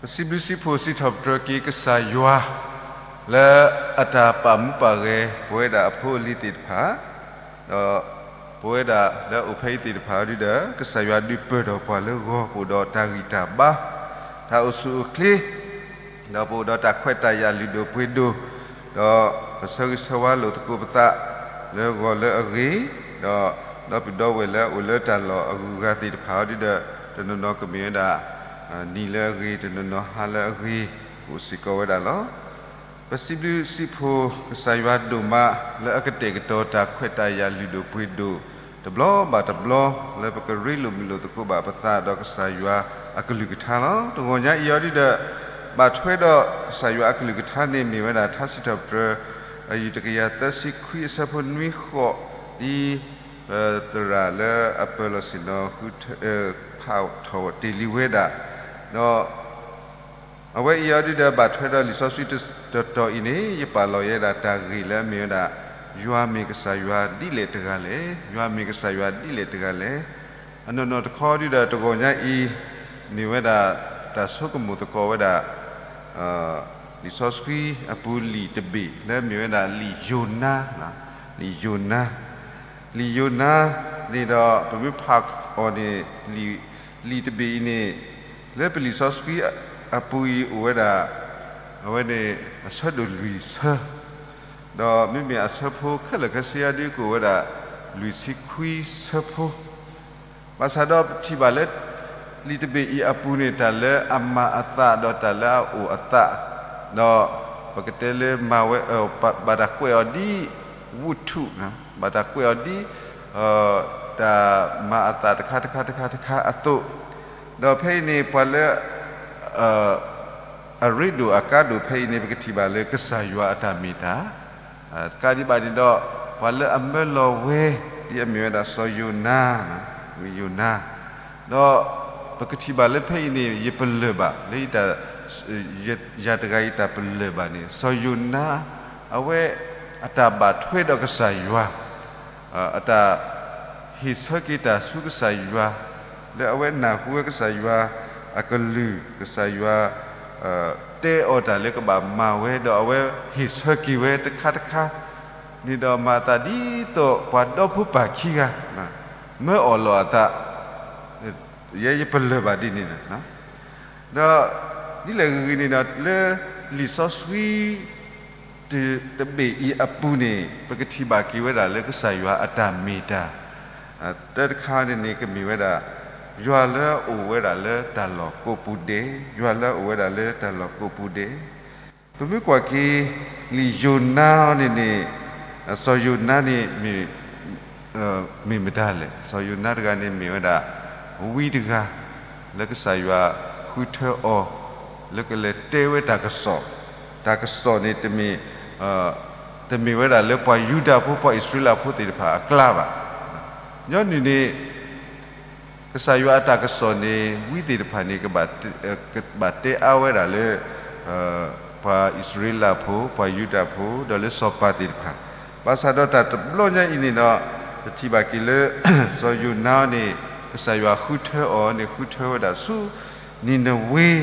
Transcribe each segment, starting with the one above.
ပစံးဘျုးစံးဖှိၣ်စံးထီၣ်ပတြၢၤက့ၤကစၢ်ယွၤ လၢအတၢ်ပာ်မူပာ်ဂဲၤ ပဝဲဒၣ်အဖိအလံၤသ့ၣ်တဖၣ်, ဒီးပဝဲဒၣ်လၢအအိၣ်ဖဲအံၤသ့ၣ်တဖၣ်ဒုဒီး ကစၢ်ယွၤဒုးပၢၢ်ထီၣ်ပှၤလၢဂီၤ ပအိၣ်ဒီးတၢ်ဂံၢ်တၢ်ဘါ, တၢ်အိၣ်ဆူၣ်အိၣ်ချ့, ဒီးပအိၣ်ဒီးတၢ်ခွဲးတၢ်ယာ်လုၢ်ဒိၣ်ပှ့ၤဒိၣ်, ဒီးပဆၢဂ့ၤဆၢဝါလိာ်သကိးပသး လၢဂီၤလၢအဂ့ၤ, ဒီးဒီပုၢ်ဒီဝဲၢ်လၢအအိၣ်လၢတၢ်လီၢ်အဂုၤအဂၤသ့ၣ်တဖၣ်အံၤဒုဒီး တနီၤနီၤကမ့ၢ်ဝဲဒၣ် နံၤလၢအဂ့ၤ, တနီၤနီၤဟါလၢအဂ့ၤ အိၣ်စ့ၢ်ကီးဝဲဒၣ်လီၤ. ပစံးဘျုးစံးဖှိၣ်ကစၢ်ယွၤဒိၣ်မး လၢအကတဲာ်ကတီၤတၢ်ခွဲးတၢ်ယာ်လုၢ်ဒိၣ်ပှ့ၤဒိၣ် တဘျီဘၣ်တဘျီ လၢပကရ့လိာ်မုာ်လိာ်သကိးဘၣ်ပသးဒီးကစၢ်ယွၤအကလုၢ်ကထါလီၤ. တဂီၤညါအံၤအံၤဒုဒီး ဘၣ်ထွဲဒီးကစၢ်ယွၤအကလုၢ်ကထါန့ၣ် မ့ၢ်ဝဲဒၣ်ထါစံးထီၣ်ပတြၢၤ အယူၢ်တကယၤသၢဆံခွံအဆၢဖိနွံဃိး ဒ် သရၣ်လၢအပၢၤလီၢ်ဆ့ၣ်နီၤ ဃုထၢ ဖးထီၣ်တ့ၢ်လံဝဲဒၣ်, ဒီး အဝဲအံၤအံၤဒုဒီး ဘၣ်ထွဲဒီးလံာ်စီဆှံတတီၤအံၤန့ၣ် ယပာ်လီၤယဲဒၣ်တၢ်ဂ့ၢ်လၢအမ့ၢ်ဝဲဒၣ် ယွၤမ့ၢ်ကစၢ်ယွၤဒ်လဲၣ်တဂၤလဲၣ်, ယွၤမ့ၢ်ကစၢ်ယွၤဒ်လဲၣ်တဂၤလဲၣ်. အနီၢ်နီၢ်တခီဒုဒီး တဂီၤညါအံၤ မ့ၢ်ဝဲဒၣ်တၢ်ဆိကမိၣ်သကိးဝဲဒၣ် လံာ်စီဆှံအပူၤလံာ်တဘ့ၣ် လၢအမ့ၢ်ဝဲဒၣ်လံာ်ယိၤနါ, လံာ်ယိၤနါ, လံာ်ယိၤနါန့ၣ်ဒီး ပမ့ၢ်ဖးအီၤန့ၣ် လံာ်တဘ့ၣ်အံၤန့ၣ် လၢပလံာ်စီဆှံအပူၤအံၤအိၣ်ဝဲဒၣ် အဝဲန့ၣ် အဆၢဒိၣ်လွံၢ်ဆၢ, ဒီးမ့မ့ၢ်အဆၢဖိခဲလၢာ်ခဲဆ့အံၤဒုကအိၣ်ဝဲဒၣ် လွံၢ်ဆံခွံဆၢဖိ ဘၣ်ဆၣ်ဒီးပထံၣ်ဘၣ်လၢ လံာ်တဘ့ၣ်အံၤအပူၤန့ၣ် တၢ်လၢအမၤအသးဒီးတၢ်လၢအအိၣ်အသး, ဒီးပကတဲလၢမၤဝဲ ဘၣ်တၢ်ကွဲးအီၤဒ် ဝူထူၣ်, ဘၣ်တၢ်ကွဲးအီၤဒ် တၢ်မၤအသးတခါတခါတခါတခါအသိး, ဒီးဖဲအံၤန့ၣ် ပှၤလၢ အရ့ဒိၣ်အကါဒိၣ်ဖဲအံၤန့ၣ် ပကထံၣ်ဘၣ်လၢကစၢ်ယွၤအတၢ်မ့ၢ်တၢ်, တကးဒံးဘၣ်န့ၣ်ဒီး ပှၤလၢအမၢလီၤဝဲ ဒ်အမ့ၢ်ဝဲဒၣ်စီၤယိၤနါ, ယိၤနါ, ဒီးပကထံၣ်ဘၣ်လၢဖဲအံၤန့ၣ် ယပလၢၢ်ဘၣ် လၢ ယၤတဂၤအံၤတၢ်ပလၢၢ်ဘၣ်န့ၣ် စီၤယိၤနါ အဝဲ အတၢ်ဘၣ်ထွဲဒီးကစၢ်ယွၤ အတၢ်ဟ့ၣ်ဆၢက့ၤတၢ်ဆူကစၢ်ယွၤ လၢအဝဲနၢ်ဟူဝဲကစၢ်ယွၤအကလုၢ် ကစၢ်ယွၤ တဲအီၤတၢ်လၢကဘၣ်မၤဝဲ ဒီးအဝဲဟ့ၣ်ဆၢက့ၤဝဲတခါတခါန့ၣ်ဒီး မၤအသးဒ်သိးပှၤဒီဖိပၢ်ခံဂၤ မၢအီၣ်လီၤအသး ယဲယပလၢၢ်ဘၣ်ဒ်န့ၣ်လီၤ. ဒီးဒ်လဲၣ်ဂ့ၤဂ့ၤန့ၣ်ဒီး လၢလံာ်စီဆှံ တဘ့ၣ်အံၤအပူၤန့ၣ် ပကထံၣ်ဘၣ်က့ၤဝဲဒၣ်လၢကစၢ်ယွၤအတၢ်မ့ၢ်တၢ် တၢတခါန့ၣ်န့ၣ် ကမ့ၢ်ဝဲဒၣ် ယွၤလၢအအိၣ်ဝဲဒၣ်လၢတၢ်လီၢ်ကိးပူၤဒဲး, ယွၤလၢအအိၣ်ဝဲဒၣ်လၢတၢ်လီၢ်ကိးပူၤဒဲး. ပမ့ၢ်ကွၢ်က့ၤ လံာ်ယိၤနါန့ၣ်န့ၣ် စီၤယိၤနါန့ၣ် မ့ၢ်မတၤလဲၣ်. စီၤယိၤနါတဂၤန့ၣ်မ့ၢ်ဝဲဒၣ် ဝံတဂၤ လၢကစၢ်ယွၤဃုထၢအီၤ လၢကလဲၤတဲဝဲတၢ်ကစီၣ်, တၢ်ကစီၣ်န့ၣ် တမ့ၢ် တမ့ၢ်ဝဲဒၣ်လၢပှၤယူဒၤဖိ ပှၤအံၣ်စရ့လးဖိသ့ၣ်တဖၣ်အကျါဘၣ်. ညီနုၢ်န့ၣ် ကစၢ်ယွၤအတၢ်ကစီၣ်န့ၣ် ဝံသ့ၣ်တဖၣ်န့ၣ် ကဘၣ်တဲအါဝဲဒၣ်လၢ ပှၤအံၣ်စရ့လးဖိ ပှၤယူဒၤဖိ ဒီးလၢစီၤပၤသ့ၣ်တဖၣ်, ဘၣ်ဆၣ်ဒီးတၢ်တဘျီညါအံၤန့ၣ်ဒီး ပထံၣ်ဘၣ်က့ၤလၢ စီၤယိၤနါန့ၣ် ကစၢ်ယွၤဃုထၢအီၤန့ၣ် ဃုထၢဝဲဒၣ်ဆူ နံၤနဝ့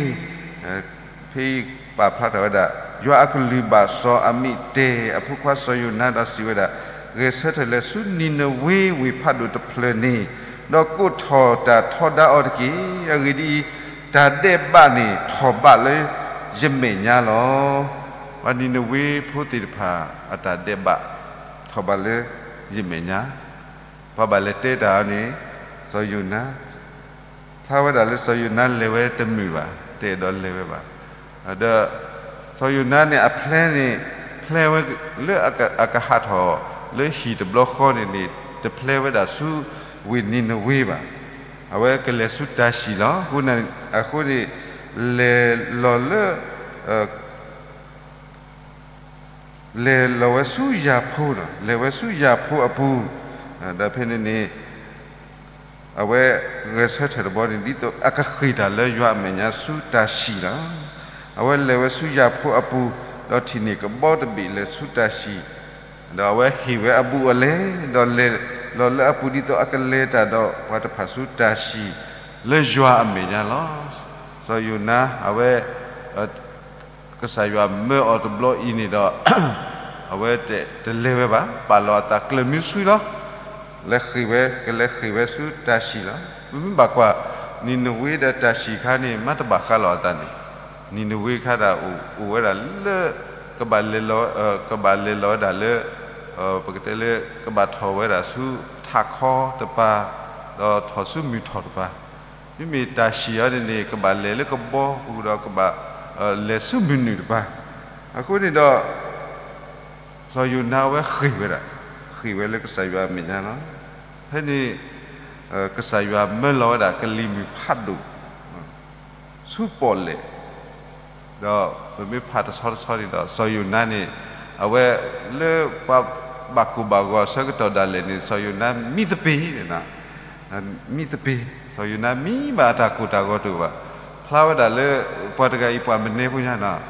ဖဲအံၤပာ်ဖျါထီၣ်ဝဲဒၣ် ယွၤအကလုၢ်ဘၣ်စီၤအမံးတ့ၢ် အဖိခွါစီၤယိၤနါဒီးစံးဝဲဒၣ်, ဂဲၤဆၢထၢၣ်လဲၤဆူနံၤနဝ့ဝ့ၢ်ဖးဒိၣ်တဖျၢၣ်န့ၣ်, ဒီးကိးထီၣ်တၢ်ထီဒါအီၤတက့ၢ်. အဂ့ၢ်ဒ်အံၤ, တၢ်ဒဲးဘးန့ၣ် ထီၣ်ဘးလၢယမဲာ်ညါလီၤ. ပှၤနံၤနဝ့ဖိသ့ၣ်တဖၣ် အတၢ်ဒဲးဘး ထီၣ်ဘးလၢယမဲာ်ညါ, ပှၤဘၣ်လဲၤတဲတၢ်အီၤန့ၣ် စီၤယိၤနါ ဖျါဝဲဒၣ်လၢစီၤယိၤနါလဲၤဝဲတမုာ်ဘၣ်, တအဲၣ်ဒိးလဲၤဝဲဘၣ်. ဒီးစီၤယိၤနါန့ၣ် အဖျဲန့ၣ် ဖျဲဝဲလၢအကဟးထီၣ်လၢဟံၣ်တဘျီဃီန့ၣ်န့ၣ် တဖျဲဝဲဒၣ်ဆူဝ့ၢ်နံၤနဝ့ဘၣ်. အဝဲကလဲၤဆူတၢ်ၡံၣ်လီၤ. အဃိန့ၣ် လဲၤလီၤလၢ လဲၤလီၤဝဲဆူယၤဖိလီၤ. လဲၤဝဲဆူယၤဖိအပူၤ, ဒီးဖဲန့ၣ်န့ၣ် အဝဲဂဲၤဆၢထၢၣ်တဘျီန့ၣ် ဒ်သိးအကဃ့ၢ်တၢ်လၢယွၤအမဲာ်ညါဆူတၢ်ၡံၣ်လီၤ. အဝဲလဲၤဝဲဆူယၤဖိအပူၤ, ဒီးထံၣ်န့ၢ်ကဘီတဘ့ၣ်လဲၤဆူတၢ်ၡံၣ်, ဒီးအဝဲဟ့ၣ်ဝဲအဘူးအလဲ, ဒီးလဲၤလီၤလၢအပူၤဒ်သိးအကလဲၤတၢ်ဒီးပှၤတဖၣ်ဆူတၢ်ၡံၣ် လၢယွၤအမဲာ်ညါလီၤ. စီၤယိၤနါ အဝဲ ကစၢ်ယွၤမၢအီၤတဘျီအံၤန့ၣ်ဒီး အဝဲတလဲၤဝဲဘၣ်, ပာ်လီၤအသးကျၢၤမုဆှံလီၤ. လဲၤဃ့ၢ်ဝဲ, ကလဲၤဃ့ၢ်ဝဲဆူတၢ်ၡံၣ်လီၤ. ပမ့ၢ်ဘၣ်ကွၢ် နံၤနဝ့ဒီးတၢ်ၡံၣ်ခါန့ၣ် မ့ၢ်တဘၣ်ဃးလီၤအသးန့ၣ်, နံၤနဝ့ခါဒၣ်အိၣ်ဝဲဒၣ်လၢ ကဘၣ်လဲၤလီၤ, ကဘၣ်လဲၤလီၤဝဲဒၣ်လၢ ပကတဲလၢ ကဘၣ်ထီၣ်ဝဲဒၣ်ဆူထးခီတပၤ, ဒီးထီၣ်ဆူမုၢ်ထီၣ်တပၤ, မ့မ့ၢ်တၢ်ၡံၣ်အီၤန့ၣ်န့ၣ် ကဘၣ်လဲၤလၢကဘီပူၤဒီးကဘၣ် လဲၤဆူမုၢ်နုာ်တပၤ. အဃိန့ၣ်ဒီး စီၤယိၤနါဝဲဃ့ၢ်ဝဲဒၣ်, ဃ့ၢ်ဝဲလၢကစၢ်ယွၤအမဲာ်ညါလီၤ. ဖဲန့ၣ် ကစၢ်ယွၤမၢလီၤဝဲဒၣ်ကလံၤမုၢ်ဖးဒိၣ် ဆူပီၣ်လဲၣ်, ဒီးပမ့ၢ်ဖးတဆီတဆီန့ၣ်ဒီး စီၤယိၤနါန့ၣ် အဝဲလၢပှၤဘၣ်ကိၢ်ဘၣ်ဂီၤအဆၢကတီၢ်ဒၣ်လဲာ်န့ၣ် စီၤယိၤနါမံသပ့ၤန့ၣ်, မံသပ့ၤ, စီၤယိၤနါမံဘၣ်အတၢ်ကိၢ်တၢ်ဂီၤတအိၣ်ဘၣ်. ဖျါဝဲဒၣ်လၢ ပှၤတဂၤအံၤပှၤမနုၤဖိညါန့ၣ်,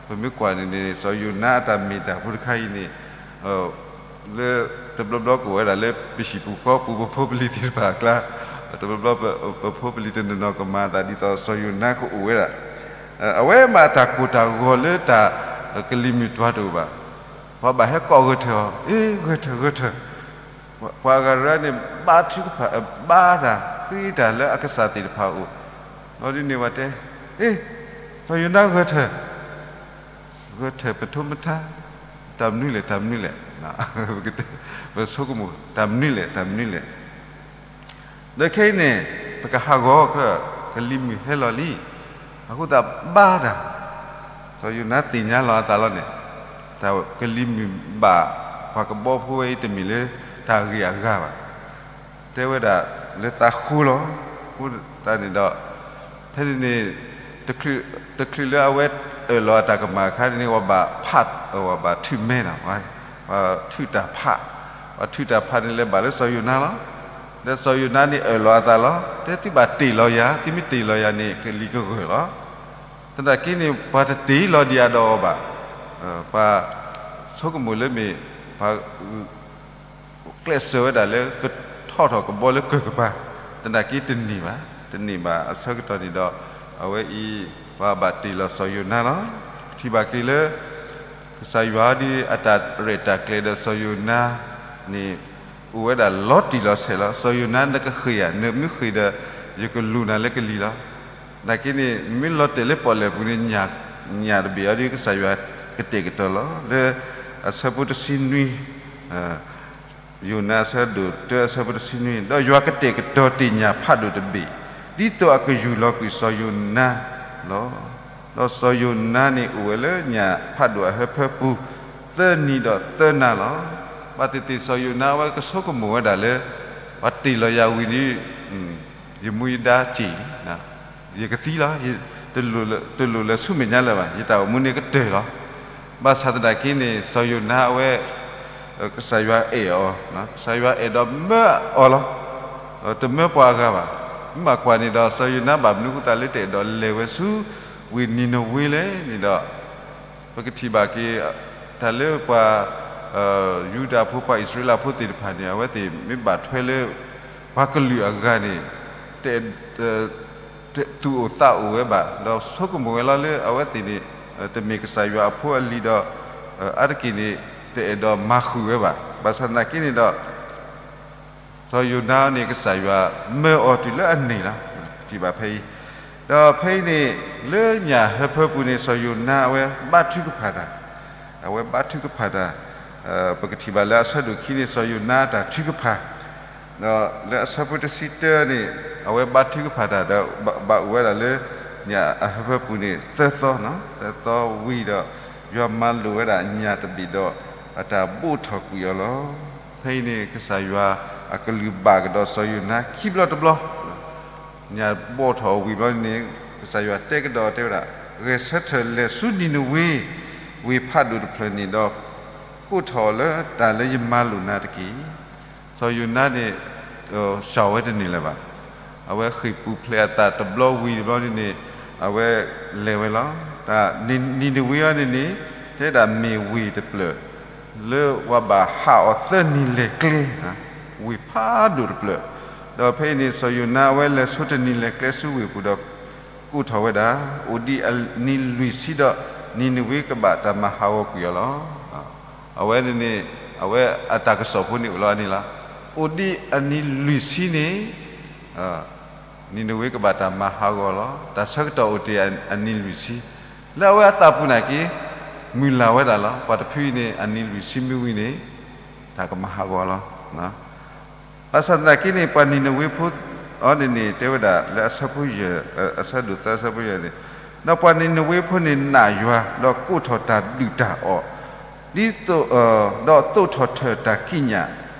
ပမ့ၢ်ကွၢ်န့ၣ်န့ၣ် စီၤယိၤနါအတၢ်မ့ၢ်တၢ်ဖိတခါအံၤန့ၣ် လၢတဘျီဘျီကအိၣ်ဝဲဒၣ်လၢ ပဟံၣ်ပူၤဃီပူၤ ပဖိပလံၤသ့ၣ်တဖၣ်အကျါ, တဘျီဘျီပဖိပလံၤတနီၤနီၤကမၤအသးဒ်သိးစီၤယိၤနါကအိၣ်ဝဲဒၣ်. အဝဲမ့ၢ်တၢ်ကိၢ်တၢ်ဂီၤလၢတၢ်ကလံၤမုၢ်တွၤတအိၣ်ဘၣ်. ပှၤဘၣ်ဟဲကိးဂဲၤထၢၢ်အီၤ, အ့ ဂဲၤထၢၢ်ဂဲၤထၢၢ်, ပှၤအဂၤတဂၤန့ၣ် ဘါထုကဖၣ်, ဘါတၢ်ဃ့တၢ်လၢအကစၢ်သ့ၣ်တဖၣ်အအိၣ်, ဒီးဒ်န့ၣ်ဝဲတဲ, အ့ စီၤယိၤနါဂဲၤထၢၢ် ဂဲၤထၢၢ်ပထိမထါ, တၢ်မနုၤလဲၣ် တၢ်မနုၤလဲၣ်, ပဆိကမိၣ် တၢ်မနုၤလဲၣ် တၢ်မနုၤလဲၣ်. ဒီးခဲအံၤန့ၣ် ပကဟးဂီၤ ကလံၤမုၢ်ဟဲလီၤလံ, အဃိသတးဘါတၢ်, စီၤယိၤနါသ့ၣ်ညါလီၤအသးလီၤန့ၣ်, တၢ်ကလံၤမုၢ်ဘၣ် ပှၤကဘီဖိဝဲအံၤတမ့ၢ်လၢတၢ်ဂ့ၢ်အဂၤဘၣ်. တဲဝဲဒၣ်လၢသးဃိလီၤ. အဃိသတးန့ၣ်ဒီး ဖဲန့ၣ်န့ၣ် တချုးလၢအဝဲအၢၣ်လီၤအတၢ်ကမၣ်အခါန့ၣ်န့ၣ် ပှၤဘၣ်ဖး, ပှၤဘၣ်ထုးမဲနီၤ, ပှၤထုးတၢ်ဖး, ပှၤထုးတၢ်ဖးန့ၣ်လဲၤဘၣ်လၢစီၤယိၤနါလီၤ. ဒီးစီၤယိၤနါန့ၣ်အၢၣ်လီၤအသးလီၤ. တဲသုဘၣ်တ့ၢ်လီၤယၤ, သုမ့ၢ်တ့ၢ်လီၤယၤန့ၣ် ကလံၤကဂၢၢ်လီၤ. သနာ်က့န့ၣ် ပှၤတတ့ၢ်လီၤဒံးအဒီးအီၤဘၣ်. ပှၤဆိကမိၣ်လၢမ့ၢ် ပှၤ ကျဲးစၢးဝဲဒၣ်လၢကထီၣ်ထီၣ်ကဘီလၢကၢၢ်ကပၤ, သနာ်က့တန့ၢ်ဘၣ်, တန့ၢ်ဘၣ်အဆၢကတီၢ်န့ၣ်ဒီး အဝဲအံၤ ပှၤဘၣ်တ့ၢ်လီၤစီၤယိၤနါလီၤ. ထံၣ်ဘၣ်က့ၤလၢ ကစၢ်ယွၤဒ်အတၢ်ရဲၣ်တၢ်ကျဲၤဒီးစီၤယိၤနါန့ၣ် အိၣ်ဝဲဒၣ်လီၤတံၢ်လီၤဆဲးလီၤ. စီၤယိၤနါနကဃ့ၢ်ဧါ, နမ့ၢ်ဃ့ၢ်ဒီး ယကလူၤနၤလၢကလံၤလီၤ. သနာ်က့န့ၣ် မ့ၢ်လီၤတဲာ်လၢပီၣ်လဲၣ်ပူၤန့ၣ် ညၣ်တဘ့ၣ်အီၤဒီးကစၢ်ယွၤကတဲာ်ကတီၤလီၤ. လၢအဆၢဖိတဆံနွံ, ယိၤနါအဆၢဒိၣ်တၢအဆၢဖိတဆံနွံ, ဒီးယွၤကတဲာ်ကတီၤတ့ၢ်ညၣ်ဖးဒိၣ်တဘ့ၣ် ဒ်သိးအကယူၢ်လီၤကွံာ်စီၤယိၤနါလီၤ. ဒီးစီၤယိၤနါန့ၣ်အိၣ်ဝဲလၢညၣ်ဖးဒိၣ်အဟၢဖၢပူၤ သၢနံၤဒီးသၢနၤလီၤ. ဘၣ်သ့ၣ်သ့ၣ်စီၤယိၤနါဝဲကဆိကမိၣ်ဝဲဒၣ်လၢ ပှၤတ့ၢ်လီၤယၤဝံၤဒီး ယမူယဒါစ့ၢ်လံ, ယကသံလီၤ, တလိၣ်လၢၤဆူမဲာ်ညါလၢၤဘၣ်, ယတၢ်အိၣ်မူန့ၣ်ကတၢၢ်လီၤ. ဘၣ်ဆၣ်သနာ်က့န့ၣ် စီၤယိၤနါအဝဲ ကစၢ်ယွၤအဲၣ်အီၤ, ကစၢ်ယွၤအဲၣ်ဒိးမၢအီၤလီၤ. တမၢပှၤအဂၤဘၣ်. မ့ၢ်ဘၣ်ကွၢ်န့ၣ်ဒီး စီၤယိၤနါဘၣ်မနုၤအဃိသတးလၢတအဲၣ်ဒိးလဲၤဝဲဆူ ဝ့ၢ်နံၤနဝ့လဲၣ်န့ၣ်ဒီး ပကထံၣ်ဘၣ်က့ၤ တၢ်လၢပှၤ ယူဒၤဖိ ပှၤအံၣ်စရ့လးဖိသ့ၣ်တဖၣ်န့ၣ် အဝဲသ့ၣ် မ့ၢ်ဘၣ်ထွဲလၢ ပှၤကလုာ်အဂၤန့ၣ် တအဲၣ် သူၣ်အိၣ်သးအိၣ်ဝဲဘၣ်, ဒီးဆိကမိၣ်ဝဲလီၤလၢအဝဲသ့ၣ်န့ၣ် တမ့ၢ်ကစၢ်ယွၤအဖိအလံၤဒီး အါတက့ၢ်န့ၣ် တအဲၣ်ဒိးမၤဃုာ်ဝဲဘၣ်. ဘၣ်ဆၣ်သနာ်က့န့ၣ်ဒီး စီၤယိၤနါန့ၣ် ကစၢ်ယွၤမၢအီၤတုၤလၢအန့ၢ်လီၤ. ထံၣ်ဘၣ်ဖဲအံၤ, ဒီးဖဲအံၤန့ၣ် လၢညၣ်ဟၢဖၢပူၤန့ၣ် စီၤယိၤနါအဝဲဘါထုကဖၣ်တၢ်, အဝဲဘါထုကဖၣ်တၢ်, ပကထံၣ်ဘၣ်လၢအဆၢဒိၣ်ခံန့ၣ် စီၤယိၤနါအတၢ်ထုကဖၣ်, ဒီးလၢအဆၢဖိတဆံတၢန့ၣ် အဝဲဘါထုကဖၣ်တၢ်ဒီး ဘၣ်အိၣ်ဝဲဒၣ်လၢ ညၣ်အဟၢဖၢပူၤန့ၣ် သၢသီ, သၢသီဝံၤဒီး ယွၤမၤလိာ်ဝဲဒၣ်ညၣ်တဘ့ၣ်ဒီး အတၢ်ဘိးထီၣ်ကွံာ်အီၤလီၤ. ဖဲအံၤန့ၣ် ကစၢ်ယွၤအကလုၢ်ဘၣ်ကဒီးစီၤယိၤနါခံဘျီတဘျီ, ညၣ်ဘိးထီၣ်ဝံၤဘျီန့ၣ် ကစၢ်ယွၤတဲကဒီးတဲဝဲဒၣ်, ဂဲၤဆၢထၢၣ်လဲၤဆူနံၤနဝ့ ဝ့ၢ်ဖးဒိၣ်တဖျၢၣ်န့ၣ်ဒီး ကိးထီၣ်အီၤလၢတၢ်လၢယမၤလိာ်နၤတက့ၢ်. စီၤယိၤနါန့ၣ် စှၤဝဲတန့ၢ်လၢၤဘၣ်. အဝဲဃ့ၢ်ပူၤဖျဲးအသးတဘျီဝံၤတဘျီန့ၣ်န့ၣ် အဝဲလဲၤဝဲလီၤ. တၢ်နံၤနဝ့အံၤန့ၣ်န့ၣ် တဲဒၣ်မ့ၢ်ဝ့ၢ်တဖျၢၣ် လၢပှၤဘၣ်ဟးအီၤသၢနံၤလဲၤကျဲ, ဝ့ၢ်ဖးဒိၣ်တဖျၢၣ်, ဒီးဖဲအံၤန့ၣ် စီၤယိၤနါအဝဲလဲၤဆိတနံၤလဲၤကျဲဆူဝ့ၢ်ပူၤဒီး ကိးထီၣ်ဝဲဒၣ်, အိၣ်ဒံးအနံၤလွံၢ်ဆံဒီး နံၤနဝ့ကဘၣ်တၢ်မၤဟးဂီၤကွံာ်အီၤလီၤ. အဝဲန့ၣ်န့ၣ် အဝဲအတၢ်ကစီၣ်ဖိန့ၣ်အိၣ်လီၤန့ၣ်လီၤ. အိၣ်ဒံးအနံၤလွံၢ်ဆံန့ၣ် နံၤနဝ့ကဘၣ်တၢ်မၤဟးဂီၤလီၤ. တၢ်ဆၢကတီၢ်အိၣ်တ့ၢ်အနံၤလွံၢ်ဆံ, လၢအဝဲအသးပူၤနာ်က့ မုၢ်လၢ်ဝဲဒၣ်လီၤ. ပှၤတဖုအံၤန့ၣ် အနံၤလွံၢ်ဆံမ့ၢ်ဝံၤန့ၣ် တၢ်ကမၤဟးဂီၤလီၤ. ဘၣ်ဆၣ်သနာ်က့န့ၣ် ပှၤနံၤနဝ့ဖိအီၤန့ၣ်န့ၣ် တဲဝဲဒၣ်လၢအဆၢဖိယဲၢ်, အဆၢဒိၣ်သၢအဆၢဖိယဲၢ်န့ၣ်, ဒီးပှၤနံၤနဝ့ဖိန့ၣ်နာ်ယွၤ ဒီးကိးထီၣ်တၢ်ဒုၣ်တၢ်အီၣ်, ဒ်သိး, ဒီးသိးထီၣ်ထၢၣ်တၢ်ကံးညာ်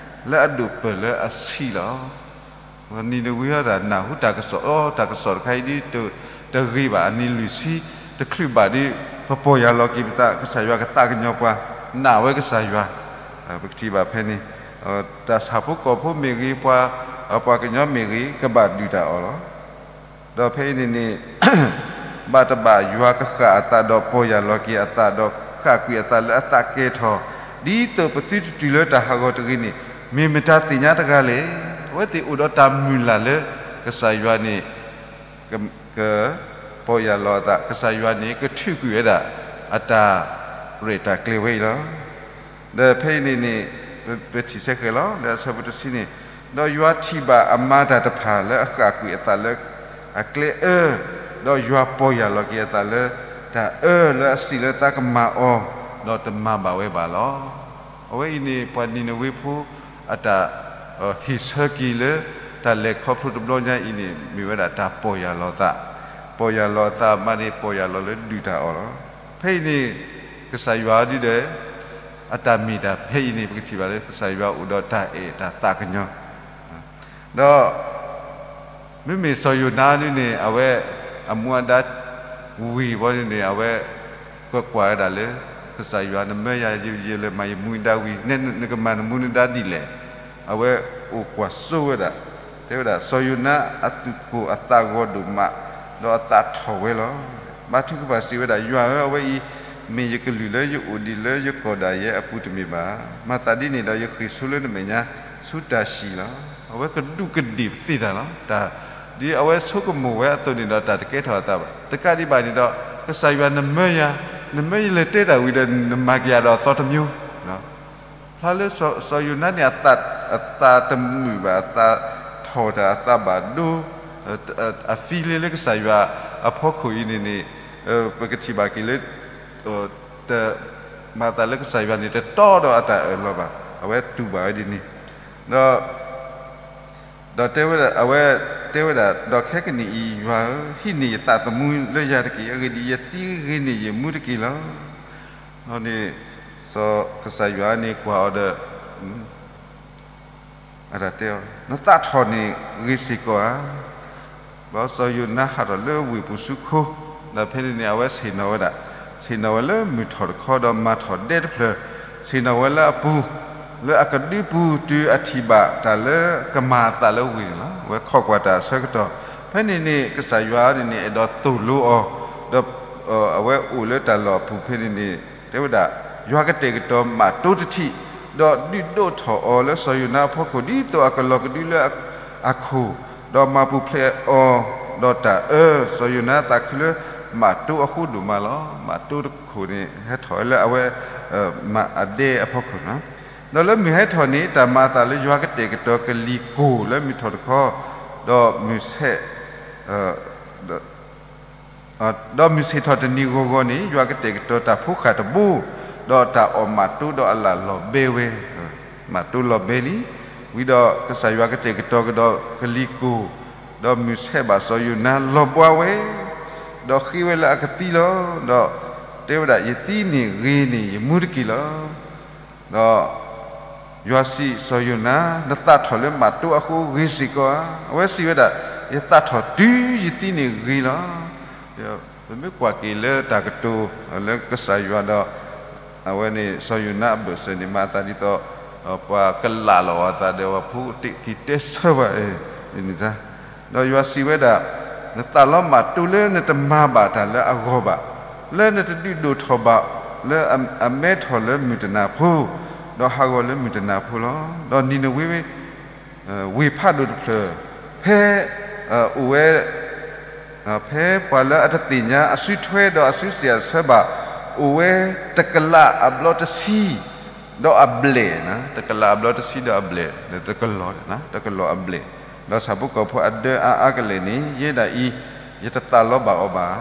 လၢအဒိၣ်ပၢၢ်လၢအဆံးလီၤ. နံၤနဝ့ဟီဒၣ်နၢ်ဟူတၢ်ကစီၣ်, အိ တၢ်ကစီၣ်တခါအံၤဒ်တဂ့ၤဘၣ်, အနံၤလွံၢ်ဆံတချုးဘၣ်ဒီး ပပီၢ်ယၢ်လီၤက့ၤပသး, ကစၢ်ယွၤကသးကညီၤပှၤ, နာ်ဝဲကစၢ်ယွၤ, ပကထံၣ်ဘၣ်ဖဲန့ၣ်, တၢ်ဆၣ်ဖိကီၢ်ဖိမ့ၢ်ဂ့ၤ, ပှၤ, ပှၤကညီမ့ၢ်ဂ့ၤ, ကဘၣ်ဒုၣ်တၢ်အီၣ်လီၤ. ဒီးဖဲအံၤန့ၣ်န့ၣ် ဘၣ်တဘၣ်ယွၤကဃၣ်အသးဒီးပီၢ်ယၢ်လီၤက့ၤအသးဒီးဃၣ်ကွံာ်အသးလၢအသးကဲထီၣ် ဒ်သိးပသုတတုၤလၢတၢ်ဟးဂီၤတဂ့ၤန့ၣ် မ့ၢ်မတၤသ့ၣ်ညါတဂၤလဲၣ်. အဝဲသ့ၣ်အိၣ်ဒီးတၢ်မုၢ်လၢ်လၢ ကစၢ်ယွၤန့ၣ် က, ကပီၢ်ယၢ်လီၤအသး, ကစၢ်ယွၤန့ၣ် ကထုးကွံာ်ဝဲဒၣ် အတၢ်ရဲၣ်တၢ်ကျဲၤဝဲအံၤလီၤ. ဒီးဖဲအံၤန့ၣ်န့ၣ် ပထံၣ်ဆၢဃဲၤလီၤ လၢအဆၢဖိတဆံန့ၣ်, ဒီးယွၤထံၣ်ဘၣ်အမါတၢ်တဖၣ်လၢအဃၣ်ကွံာ်အသးလၢအကျဲအၢ, ဒီးယွၤပီၢ်ယၢ်လီၤက့ၤအသးလၢတၢ်အၢလၢအစံးလၢသးကမၤအီၤ, ဒီးတမၤဘၣ်ဝဲဘၣ်လီၤ. အဝဲအံၤန့ၣ် ပှၤနံၤနဝ့ဖိ အတၢ်ဟ့ၣ်ဆၢက့ၤလၢ တၢ်လဲၤခီဖျိတဘျီညါအံၤန့ၣ် မ့ၢ်ဝဲဒၣ်တၢ်ပီၢ်ယၢ်လီၤသး, ပီၢ်ယၢ်လီၤသးမးန့ၣ် ပီၢ်ယၢ်လီၤလၢဒုၣ်တၢ်အီၣ်လီၤ. ဖဲအံၤန့ၣ် ကစၢ်ယွၤဒ်ဒီး အတၢ်မ့ၢ်တၢ်ဖဲအံၤန့ၣ် ပကထံၣ်ဘၣ်လၢကစၢ်ယွၤအိၣ်ဒီးတၢ်အဲၣ်တၢ်သးကညီၤ ဒီး မ့မ့ၢ်စီၤယိၤနါဒ်န့ၣ် အဝဲ အမူအဒါ ဝံၤဘီန့ၣ်န့ၣ် အဝဲ ကွၢ်ကွၢ်ဝဲဒၣ်လၢ ကစၢ်ယွၤနမၢယၤ ယလဲၤမၤယမူဒါဝံၤ နကမၤနမူနဒါဒ်လဲၣ်. အဝဲအိၣ်ကွၢ်စိဝဲဒၣ်, တဲဝဲဒၣ် စီၤယိၤနါအသူၣ်ကိၢ်အသးဂီၤဒိၣ်မး, ဒီးအသးထီၣ်ဝဲလီၤ. ဘါထုကဖၣ်စံးဝဲဒၣ် ယွၤဧၢ, အဝဲအံၤမ့ၢ်ယကလုၢ်လၢယအိၣ်ဒံးလၢယကီၢ်ဒၣ်ယဲအပူၤတမ့ၢ်ဘၣ်. မၤသးဒ်န့ၣ်ဒီးယဃ့ၢ်ဆိလၢနမဲာ်ညါ ဆူတၢ်ဟံၣ်လီၤ. အဝဲကဒူးကဒ့ၣ်ပသ့ၣ်တၢ်လီၤ. တၢ် ဒ်အဝဲဆိကမိၣ်ဝဲအသိးန့ၣ်ဒီး တၢ်တကဲထီၣ်အသးဘၣ်. တကးဒံးဘၣ်န့ၣ်ဒီး ကစၢ်ယွၤနမၢယၤ, နမၢယလဲၤတဲတၢ်ဝံၤဒီး နမၤက့ၤယၤဒီးအသီတမျိုး ဖျါလၢစီၤယိၤနါန့ၣ် အသးတမုာ်ဘၣ်, အသးထီၣ်တၢ်, အသးဘၣ်ဒိ, အ feeling လၢကစၢ်ယွၤအဖီခိၣ်အံၤန့ၣ်န့ၣ် ပကထံၣ်ဘၣ်က့ၤလၢ တ မၤသးလၢကစၢ်ယွၤန့ၣ် တတီဒီးအတၢ်အၢၣ်လီၤဘၣ်. အဝဲတူၢ်ဘၣ်ဝဲဒ်န့ၣ် ဒီး ဒီးတဲဝဲဒၣ်, အဝဲတဲဝဲဒၣ်, ဒီးခဲကနံၣ်အံၤ ယွၤဧၢ, ဟံးန့ၢ်ယသးသမူလၢယၤတက့ၢ်. အဂ့ၢ်ဒ်အံၤ, ယသံဂ့ၤန့ၢ်ယမူတက့ၢ်လီၤ. ဒီးန့ၣ် စီၤကစၢ်ယွၤန့ၣ်ကွၢ်အီၤဒီး အတၢ်တဲအီၤ, နသးထီၣ်န့ၣ်ဂ့ၤစ့ၢ်ကီးဧါ. ဘျီစီၤယိၤနါဟးထီၣ်လၢဝ့ၢ်ပူၤစုခိ, ဒီးဖဲန့ၣ်န့ၣ် အဝဲဆ့ၣ်နီၤဝဲဒၣ်, ဆ့ၣ်နီၤဝဲလၢမုၢ်ထီၣ်တခီ ဒီးမၤထီၣ်ဒဲတဖျၢၣ်, ဆ့ၣ်နီၤဝဲလၢအပူၤ, လၢအကဒုပူၤ တုၤအထံၣ်ဘၣ်တၢ်လၢကမၤအသးလၢဝ့ၢ်န့ၣ်လီၤ. အဝဲခိးကွၢ်တၢ်အဆၢကတီၢ်, ဖဲန့ၣ်န့ၣ် ကစၢ်ယွၤန့ၣ်န့ၣ် အဲၣ်ဒိးသိၣ်လိအီၤ, ဒီး အဝဲအိၣ်လၢတၢ်လီၢ်အပူၤဖဲန့ၣ်န့ၣ် တဲဝဲဒၣ်, ယွၤကတဲာ်ကတီၤမးတိတထံး, ဒီးဒုးဒိးထီၣ်အီၤလၢစီၤယိၤနါအဖီခိၣ် ဒ်သိးအကလီၤကဒုလၢအခိၣ်, ဒီးမၤပူၤဖျဲးအီၤဒီးတၢ်အၢ. စီၤယိၤနါသးခုလၢမးတိအဃိဒိၣ်မးလီၤ. မးတိတခိၣ်န့ၣ် ဟဲထီၣ်ဝဲလၢအဝဲ မၤအဒဲအဖီခိၣ်လီၤ. ဒီးလၢမုၢ်ဟဲထီၣ်န့ၣ် တၢ်မၤအသးလၢယွၤကတဲာ်ကတီၤကလံၤကိၢ်လၢမုၢ်ထီၣ်တခီ, ဒီးမုၢ်ဆဲး ဒီးမုၢ်ဆ့ၣ်ထီၣ်တနံၤဂီၤဂီၤန့ၣ် ယွၤကတဲာ်ကတီၤတၢ်ဖိဃာ်တဘိ, ဒီးတၢ်အီၣ်မးတိဒီးအလၣ်လီၤဘဲဝဲ, မးတိလီၤဘဲလံ. ဝံၤဒီးကစၢ်ယွၤကတဲာ်ကတီၤကဒီးကလံၤကိၢ်, ဒီးမုၢ်ဆဲးဘၣ်စီၤယိၤနါလီၤဘှါဝဲ, ဒီးဃ့ဝဲလၢအကသံလီၤ. ဒီးတဲဝဲဒၣ်, ယသံန့ၣ်ဂ့ၤန့ၢ်ယမူတက့ၢ်လီၤ. ဒီးယွၤစံးစီၤယိၤနါ, နသးထီၣ်လၢမးတိအဃိဂ့ၤစ့ၢ်ကီးဧါ. အဝဲစံးဝဲဒၣ်, ယသးထီၣ်တုၤယသံန့ၣ်ဂ့ၤလီၤ. ပမ့ၢ်ကွၢ်က့ၤလၢတၢ်ကတိၤလၢကစၢ်ယွၤဒီး အဝဲန့ၣ် စီၤယိၤနါအဘၢၣ်စၢၤန့ၣ် မၤအသးဒ်သိး ပှၤကလၢ်လီၤအသးဒီးပှၤဖိတက့ၤတဲဆၢဘၣ်အံၤန့ၣ်, ဒီးယွၤစံးဝဲဒၣ်, နသးလီၤမးတိလၢနတမၤဘၣ်တၢ်လၢအဂီၢ်ဘၣ်, လၢနတဒုးဒိၣ်ထီၣ်ဘၣ်, လၢအမဲထီၣ်လၢမုၢ်တနၤဖိ, ဒီးဟးဂီၤလၢမုၢ်တနၤဖိလီၤ. ဒီးနံၤနဝ့ ဝ့ၢ်ဖးဒိၣ်တဖျၢၣ် ဖဲ အိၣ်ဝဲ ဖဲပှၤလၢအတသ့ၣ်ညါအစုထွဲဒီးအစုစံးအဆၢဘၣ် အိၣ်ဝဲတကလးအဘျီတဆံ ဒီးအဘျဲၣ်, တကလးအဘျီတဆံဒီးအဘျဲၣ်, တကလီၢ်, တကလီၢ်အဘျဲၣ်, ဒီးဆၣ်ဖိကီၢ်ဖိအဒၢအါအါကလဲာ်န့ၣ် ယဲဒၣ်အံၤ ယတသးလီဘၣ်အီၤဘၣ်.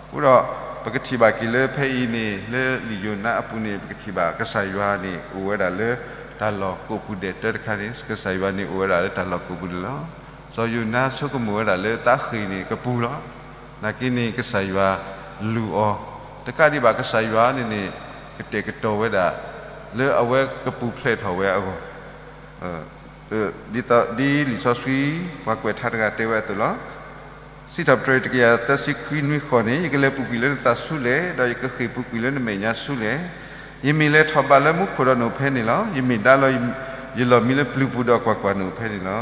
အဃိဒီး ပကထံၣ်ဘၣ်က့ၤလၢဖဲအံၤန့ၣ် လၢလံာ်ယိၤနါအပူၤန့ၣ် ပကထံၣ်ဘၣ်ကစၢ်ယွၤန့ၣ် အိၣ်ဝဲဒၣ်လၢတၢ်လီၢ်ကိးပူၤဒဲးတၢတခါန့ၣ် ကစၢ်ယွၤန့ၣ်အိၣ်ဝဲဒၣ်လၢတၢ်လီၢ်ကိးပူၤန့ၣ်လီၤ. စီၤယိၤနါဆိကမိၣ်ဝဲဒၣ်လၢသးဃ့ၢ်န့ၣ်ကပူၤလီၤ. နာ်က့န့ၣ် ကစၢ်ယွၤလူၤအီၤ, တကးဒံးဘၣ်ကစၢ်ယွၤန့ၣ်န့ၣ် ကတဲာ်ကတီၤဝဲဒၣ် လၢအဝဲကပူၤဖျဲးထီၣ်ဝဲအဂီၢ် ဒ်လံာ်စီဆှံပှၤကွဲးထါတဂၤတဲဝဲအသိးလီၤ. စံးထီၣ်ပတြၢၤတကယၤသၢဆံခွံနွံဃိးန့ၣ် ယကလဲၤပူၤကွံာ်လၢနသးဆူလဲၣ်, ဒီးယကဃ့ၢ်ပူၤကွံာ်လၢနမဲာ်ညါဆူလဲၣ်. ယမ့ၢ်လဲၤထီၣ်ဘးလၢမူခိၣ်ဒီးနအိၣ်ဖဲန့ၣ်လီၤ. ယမ့ၢ်ဒါလီၤယလီၢ်မံလၢပျုၤပူၤဒီးကွၢ်ကွၢ်နအိၣ်ဖဲန့ၣ်လီ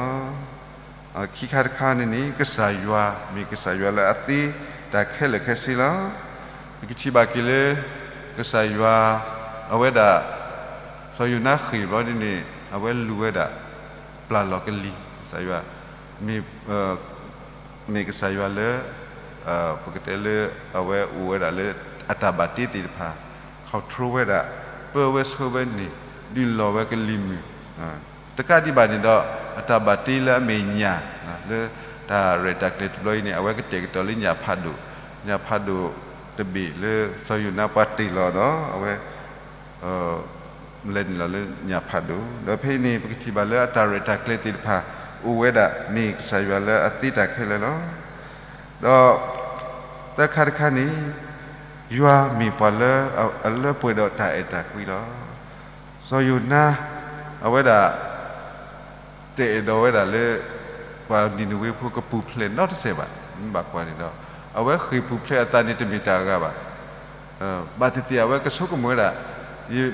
ၤ. ခံခါတခါန့ၣ်န့ၣ် ကစၢ်ယွၤမ့ၢ်ကစၢ်ယွၤလၢအသ့တၢ်ခဲလၢာ်ခဲဆ့လီၤ. ပကထံၣ်ဘၣ်က့ၤလၢ ကစၢ်ယွၤ အဝဲဒၣ် စီၤယိၤနါဃ့ၢ်ဘျီန့ၣ်န့ၣ် အဝဲလူၤဝဲဒၣ် ပျၢ်လီၤကလံၤ, ကစၢ်ယွၤ မ့ၢ် မ့ၢ်ကစၢ်ယွၤလၢ ပကတဲလၢ အဝဲအိၣ်ဝဲဒၣ်လၢအတၢ်ဘၣ်တ့သ့ၣ်တဖၣ် control ဝဲဒၣ် ပၢဝဲဆှၢဝဲန့ၣ် ဒုးလီၤဝဲကလံၤမုၢ် တကးဒံးဘၣ်န့ၣ်ဒီး အတၢ်ဘၣ်တ့လၢအမ့ၢ်ညၣ် လၢတၢ်ရဲၣ်တၢ်ကျဲၤတဘျီအံၤန့ၣ် အဝဲကတဲာ်ကတီၤလၢညၣ်ဖးဒိၣ်, ညၣ်ဖးဒိၣ်တဘ့ၣ်လၢစီၤယိၤနါပှၤတ့ၢ်လီၤဒီး အဝဲ လဲၤနုာ်လီၤလၢညၣ်ဖးဒိၣ်, ဒီးဖဲအံၤန့ၣ် ပကထံၣ်ဘၣ်လၢအတၢ်ရဲၣ်တၢ်ကျဲၤသ့ၣ်တဖၣ် အိၣ်ဝဲဒၣ်မ့ၢ်ကစၢ်ယွၤလၢအသ့တၢ်ခဲလၢာ်လီၤ. ဒီး သၢခါတခါန့ၣ် ယွၤမ့ၢ်ပှၤလၢ အလၢပှဲၤဒီးတၢ်အဲၣ်တၢ်ကွံလီၤ. စီၤယိၤနါ အဝဲဒၣ် တအဲၣ်ဒိးဝဲဒၣ်လၢ ပှၤနံၤနဝ့ဖိကပူၤဖျဲးနီတစဲးဘၣ်, မ့ၢ်ဘၣ်ကွၢ်န့ၣ်ဒီး အဝဲဃ့ၢ်ပူၤဖျဲးအသးန့ၣ်တမ့ၢ်တၢ်အဂၤဘၣ်. ဘၣ်သ့ၣ်သ့ၣ်အဝဲကဆိကမိၣ်ဝဲဒၣ်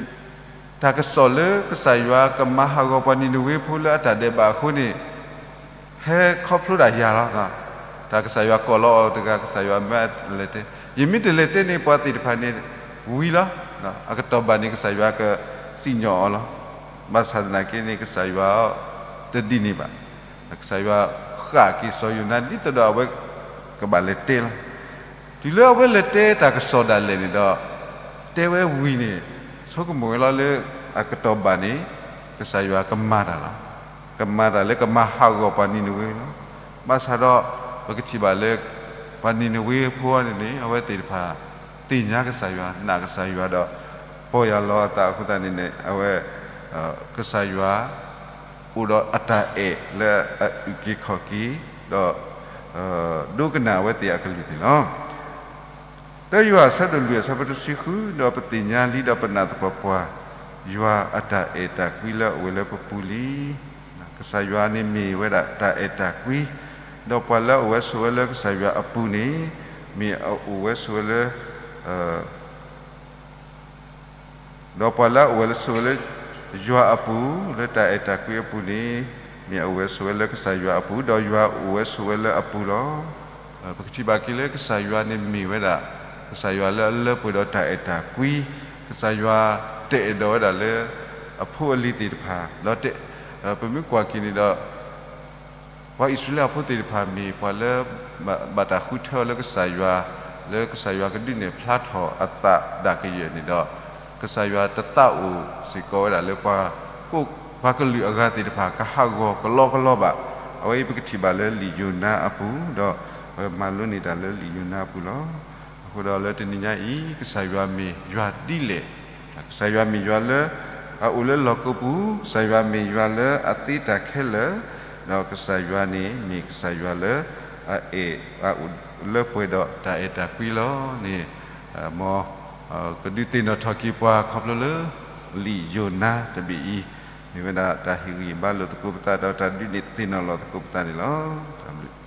တၢ်ကစီၣ်လၢကစၢ်ယွၤကမၤဟးဂီၤပှၤနံၤနဝ့ဖိလၢအတၢ်ဒဲးဘးအဃိန့ၣ် ဟဲခီဖျိဒၣ်ယၤလီၤ. တၢ်ကစၢ်ယွၤကိးလီၤအီၤတဂၤ ကစၢ်ယွၤမၢအလဲၤတဲ, ယမ့ၢ်တလဲၤတဲန့ၣ် ပှၤသ့ၣ်တဖၣ်န့ၣ် ဝံၤလီၤ. အကတီၢ်ဘၣ်န့ၣ် ကစၢ်ယွၤကစံၣ်ညီၣ်အီၤလီၤ. ဘၣ်ဆၣ်သနာ်က့န့ၣ် ကစၢ်ယွၤတဒ်န့ၣ်ဘၣ်. ကစၢ်ယွၤဃၣ်က့ၤစီၤယိၤနါ ဒ်သိးဒီးအဝဲကဘၣ်လဲၤတဲလီၤ. တုၤလၢအဝဲလဲၤတဲတၢ်ကစီၣ်ဒၣ်လဲာ်န့ၣ်ဒီး တဲဝဲဝံၤန့ၣ် ဆိကမိၣ်ဝဲလီၤလၢ အကတီၢ်ဘၣ်န့ၣ် ကစၢ်ယွၤကမၤတၢ်လီၤ. ကမၤတၢ်လၢကမၤဟးဂီၤပှၤနံၤနဝ့လီၤ. ဘၣ်ဆၣ်ဒီး ပကထံၣ်ဘၣ်လၢ ပှၤနံၤနဝ့ဖိန့ၣ်န့ၣ် အဝဲသ့ၣ်တဖၣ် သ့ၣ်ညါကစၢ်ယွၤ နာ်ကစၢ်ယွၤဒီး ပီၢ်ယၢ်လီၤအသးအဃိသတးန့ၣ်န့ၣ် အဝဲ ကစၢ်ယွၤ အိၣ်ဒီးအတၢ်အဲၣ်လၢအအုၣ်က့ၤခီၣ်က့ၤ ဒီး ဒိကနၣ်အဝဲသ့ၣ်အကလုၢ်န့ၣ်လီၤ. တၢယိၤဟၣ်အဆၢဒိၣ်လွံၢ်အဆၢဖိတဆံဃု, ဒီးပသ့ၣ်ညါလံဒီးပနာ်သပှၢ်ပှၢ် ယွၤအတၢ်အဲၣ်တၢ်ကွံလၢအအိၣ်ဝဲလၢပပူၤလံ. ကစၢ်ယွၤန့ၣ်မ့ၢ်ဝဲဒၣ်တၢ်အဲၣ်တၢ်ကွံ, ဒီးပှၤလၢအအိၣ်ဝဲဆိးဝဲလၢကစၢ်ယွၤအပူၤန့ၣ် မ့ၢ်အအိၣ်ဝဲဆိးဝဲလၢ ဒီးပှၤလၢအအိၣ်ဝဲဆိးဝဲလၢ ယွၤအပူၤ လၢတၢ်အဲၣ်တၢ်ကွံအပူၤန့ၣ် မ့ၢ်အအိၣ်ဝဲဆိးဝဲလၢကစၢ်ယွၤအပူၤ ဒီးယွၤအိၣ်ဝဲဆိးဝဲလၢအပူၤလီၤ. ပကထံၣ်ဘၣ်က့ၤလၢကစၢ်ယွၤန့ၣ်မ့ၢ်ဝဲဒၣ် ကစၢ်ယွၤလၢအလၢပှဲၤဒီးတၢ်အဲၣ်တၢ်ကွံ, ကစၢ်ယွၤတအဲၣ်ဒိးဝဲဒၣ်လၢ အဖိအလံၤသ့ၣ်တဖၣ် ဒီး ပမ့ၢ်ကွၢ်က့ၤန့ၣ်ဒီး ပှၤအံၣ်စရ့လးဖိသ့ၣ်တဖၣ်မ့ၢ်ပှၤလၢ ဘၣ်တၢ်ဃုထၢအီၤလၢကစၢ်ယွၤ, လၢကစၢ်ယွၤကဒုးနဲၣ်ဖျါထီၣ်အသးဒၣ်ကယဲၢ်န့ၣ်ဒီး, ကစၢ်ယွၤတသးအိၣ်စ့ၢ်ကီးဝဲဒၣ်လၢပှၤကိး ပှၤကလုာ်အဂၤသ့ၣ်တဖၣ် ကဟးဂီၤကလီကလီဘၣ်. အဝဲအံၤပကထံၣ်ဘၣ်လၢလံာ်ယိၤနါအပူၤ, ဒီးပမၤလိန့ၢ်တၢ်လၢလံာ်ယိၤနါအပူၤလီၤ. အဃိဒီးလၢတနံၤညါအံၤ ကစၢ်ယွၤမ့ၢ်ယွၤဒ်လဲၣ် ကစၢ်ယွၤမ့ၢ်ယွၤလၢ အအိၣ်လၢလီၢ်ကိးပူၤ, ကစၢ်ယွၤမ့ၢ်ယွၤလၢအသ့တၢ်ခဲလၢာ်, ဒီးကစၢ်ယွၤန့ၣ် မ့ၢ်ကစၢ်ယွၤလၢ အအဲၣ်အအိၣ်လၢပှဲၤဒီးတၢ်အဲၣ်တၢ်ကွံလီၤန့ၣ်, မ် ကဒုးသ့ၣ်နီၣ်ထီၣ်က့ၤပှၤခီဖျိလၢ လံာ်ယိၤနါတဘ့ၣ်အံၤ, မ့ၢ်ဝဲဒၣ်တၢ်ဟ့ၣ်ဂံၢ်ဘါလိာ်သကိးပသး ဒီးတၢ်ဒုးသ့ၣ်နီၣ်လီၤသကိးပသးန့ၣ်လီၤ. တၢ်ဘျုး